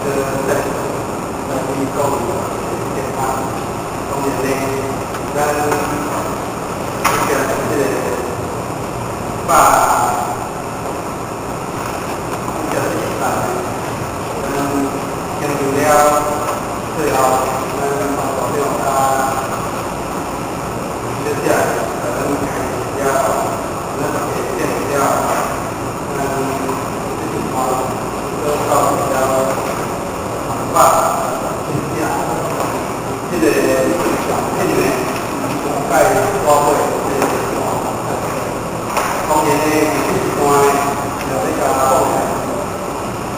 做在來講健康，當然呢，咱這個百五十一萬，咱經過了最後，咱黃部長啊，小姐，咱開始了後，咱大家見了，咱這一段都到了百真正這個獎品呢，上屆大會這個當然呢，這一段呢，就欲共講來，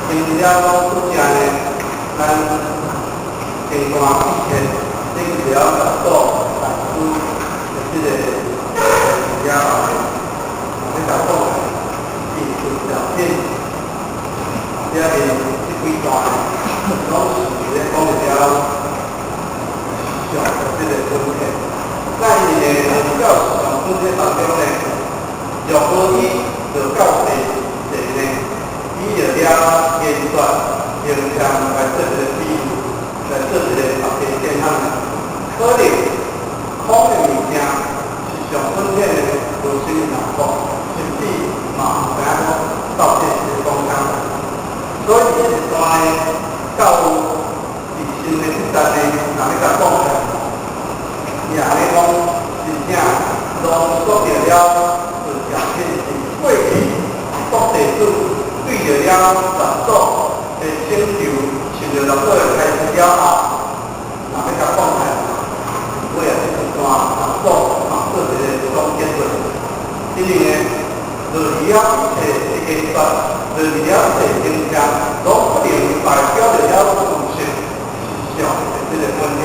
經了拄則呢，咱經大以前，經了六祖大師的這個了後呢，欲共講來，藝術獎品，這面這幾段呢，攏是咧講了上的這個問題。那伊呢，教上本體當中呢，若無伊就到第一呢，伊就了言說形象來做一個比喻，來做一個大家健康的。可能空的物件是上本體的無啥物難講，甚至嘛毋知影講到底是講啥。所以這一段呢，到自身的這段呢，若欲共講來，伊也咧講真正濃縮著了佛教品是過去國地主對著了六祖的請求，受著六祖的開示了後，若欲共講來，尾仔這一段六祖嘛做一個總結論，因為呢，落去了一切的言說，落去了一切形象，攏不能代表著了事實上的這個問題。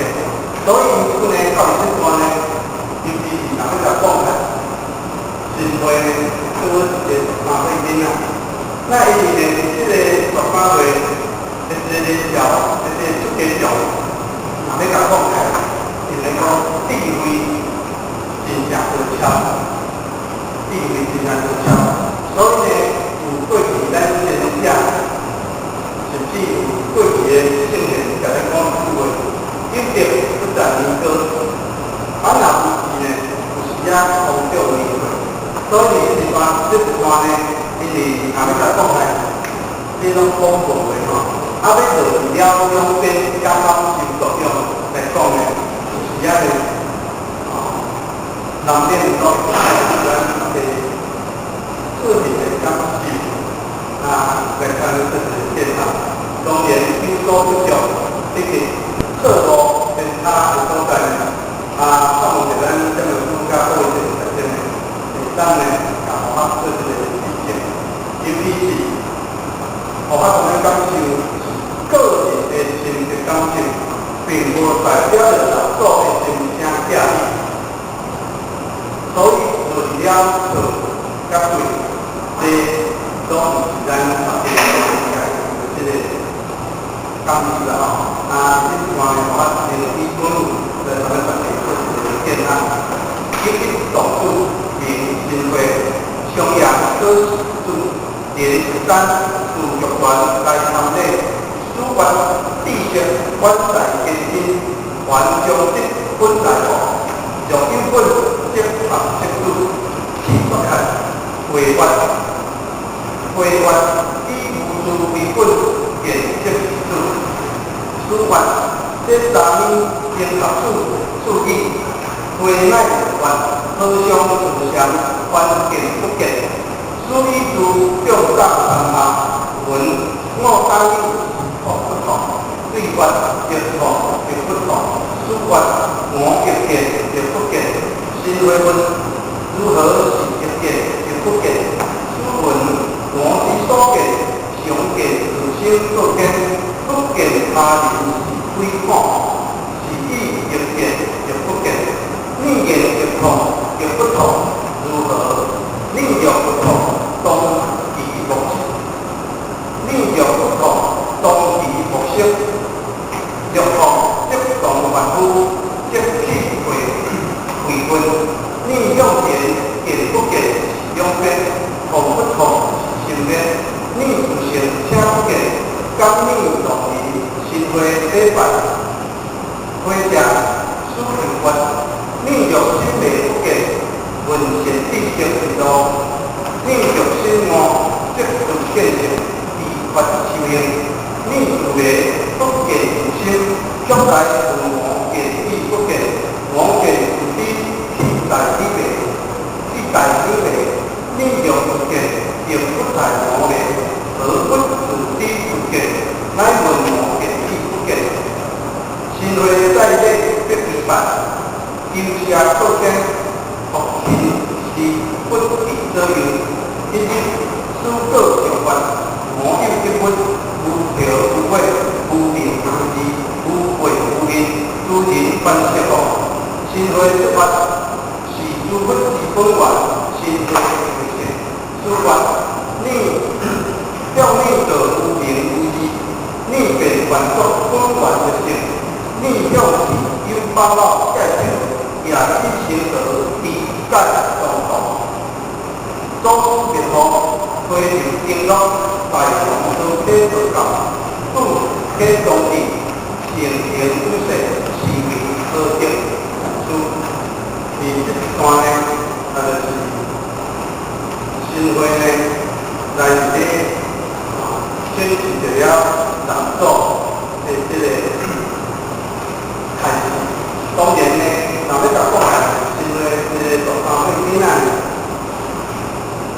所以因此呢，到這段呢，尤其是若欲共講來，神會呢，做一個馬會囡仔。那因為呢，這個十三歲的這個人小，這個出家眾，若欲共講來，因為講智慧真正高超，智慧真正高超，所以呢，有過去咱先者，甚至有過去的聖人，共咱講一句話：有德不在年高，啊，若有智呢，有時仔空中年歲。所以這一段呢，因為若欲共講來，這攏講無話吼，啊，欲落去了兩邊感受作用來講呢，有時仔呢，哦，難免講咱的個人的感受啊，來看這個現象。當然有所不足，以及錯誤偏差的所在呢，啊，盼望著咱這個主教各位在這呢，會當呢，共我做這個指正，尤其是，予我咱感受個人的心的感受，並無代表著六祖的心聲寄意。所以，落去了錯佮對，這攏毋是咱大家應該有這個感受啦吼。啊，這段我先以本來同咱大家做一個建案。一一道主明神會，商陽可主連十三自玉泉來參禮，書法知識遠在天津，還將得本來福，若有本則合色主，氣不開，回法回法以無住為本，見色主，書法這三年經合主注意，回乃法好相自相，還見不見，此以諸眾藏三下，云五當有痛不痛，對法亦痛亦不痛，此法我亦見亦不見，心會問如何是亦見亦不見？此云我之所見，常見自心所見，不見他人是鬼苦，是以亦見亦不見。念言亦痛亦不痛，如何？念若不痛，當其莫色；念若不痛，當其莫色。若痛則當凡夫，則起悔悔恨。念向前見不見是兩邊，痛不痛是心邊。念自性且不見，敢念動人禮拜，回者使求法，念欲心迷不見，聞善知識之路，念欲心悟，即得見性，自發修行，念自迷不見自心，卻來聞無見與不見，無見自知，替代彼迷，替代彼迷，念欲不見，並不在無迷，何不自知不見？乃聞無見與不見。神會在禮必須拜，求舍過天，福勤是不離左右。一日思過上法，無有得失，無條無悔，無定無疑，無悔無因，諸人凡色惡。神會說法是諸佛之本源，神會為性。此法念向念道無明無疑，念變還作本源的性，念向是有煩惱界定，也只成道地界中道。祖師滅後，推入經樂，大同道體道教，故體宗義，成行於世，是為何德？書伫這一段呢，啊，就是神會呢，來佇咧顯示著了六祖的這個開示。當然呢，若欲共講來，神會這個大三歲囡仔，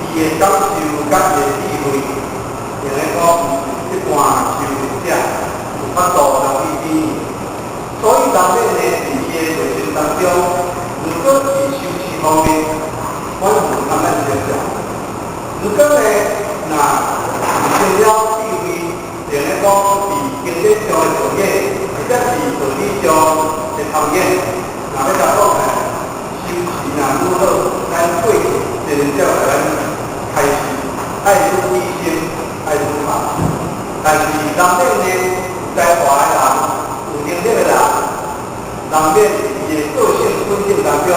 伊的感受佮伊的智慧，用來講，毋是一般修行者有法度來去比擬。所以難免呢，佇伊的內心當中，如果佇修持方面，反而慢慢成長。如果呢，若提升了智慧，用來講佇經典上的道理，或者是道理上的通演，若欲共講呢，修持若愈好，咱過去真正共咱開示，愛愈理心，愛愈好。但是難免呢，有才華的人，有能力的人，難免伊的個性本性當中，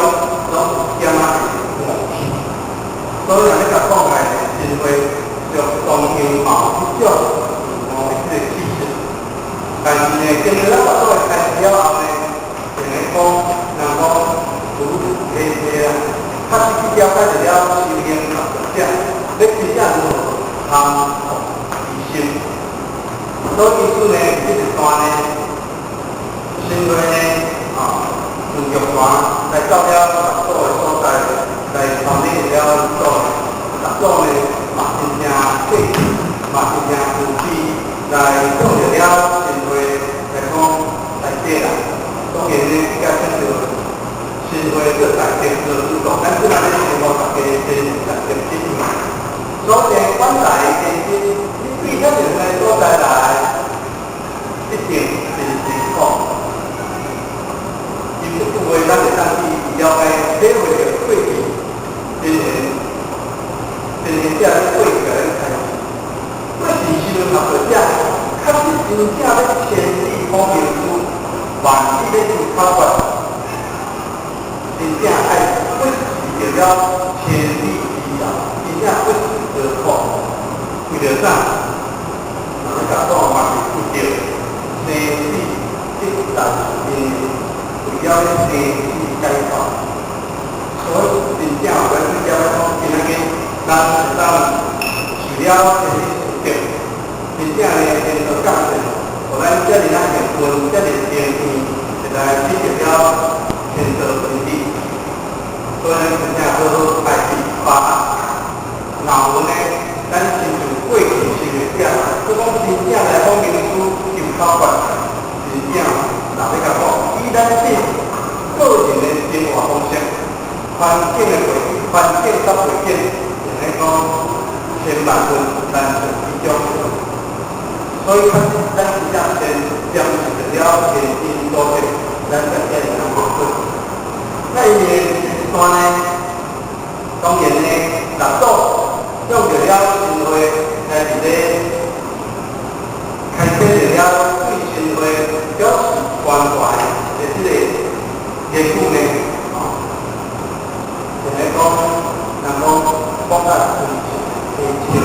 攏有點仔會傲氣。所以若欲共講來，真會就當用某一種自我的這個氣質。但是呢，經過咱六祖的開示了後呢，就會講，人講如黑黑啊，確實去了解著了修行學習者，欲真正如何降伏其心。所以因此呢，這一段呢，神會呢，啊，用玉環來到了六祖的所在，來參禮了祖。六祖呢，嘛真正客氣，嘛真正慈悲，來向著了神會來講來解啦。當然呢，這個稱做神會做大德做主導，咱這若咧生活大家真大德之意。所以阮來其實你對遐爾的所在來，一定真辛苦。因這句話，咱會當去了解體會著過去真賢真賢者咧過去共咱開示。過去時陣學道者，確實真正欲千里訪名師，萬里欲求口訣，真正愛不辭著了千里之遙，真正不辭勞苦。為著啥？人咧共講嘛是為著生死得道因，為了生死解脫。所以真正有咱去了解講，今仔日咱會當受了這個福德，真正呢，天道降臨，予咱遮爾仔幸運，遮爾幸運，會來得著了天道真理。所以咱真正好好愛去把握。若有呢，咱親像過去修行者，閣講真正來訪名師求口訣，真正若欲共講，以咱這個人的生活方式、環境的背景、環境佮背景，用來講千萬分難出其中。所以，確實咱真正先珍惜著了前因所得，咱才會通學出。那伊的一段呢，當然呢，六祖向著了神會來佇咧開啟著了對神會表示關懷的這個言語呢，哦，就來講，人講講甲非常非常，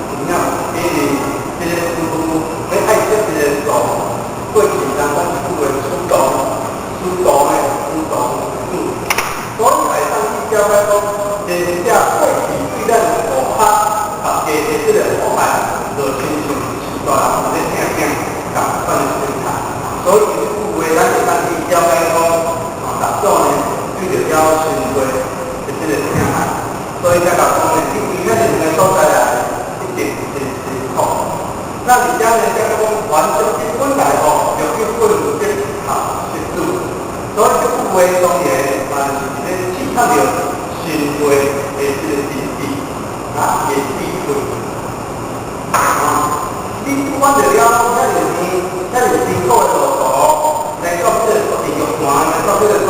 真正因為這個師父欲愛惜這個道過去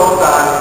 所在。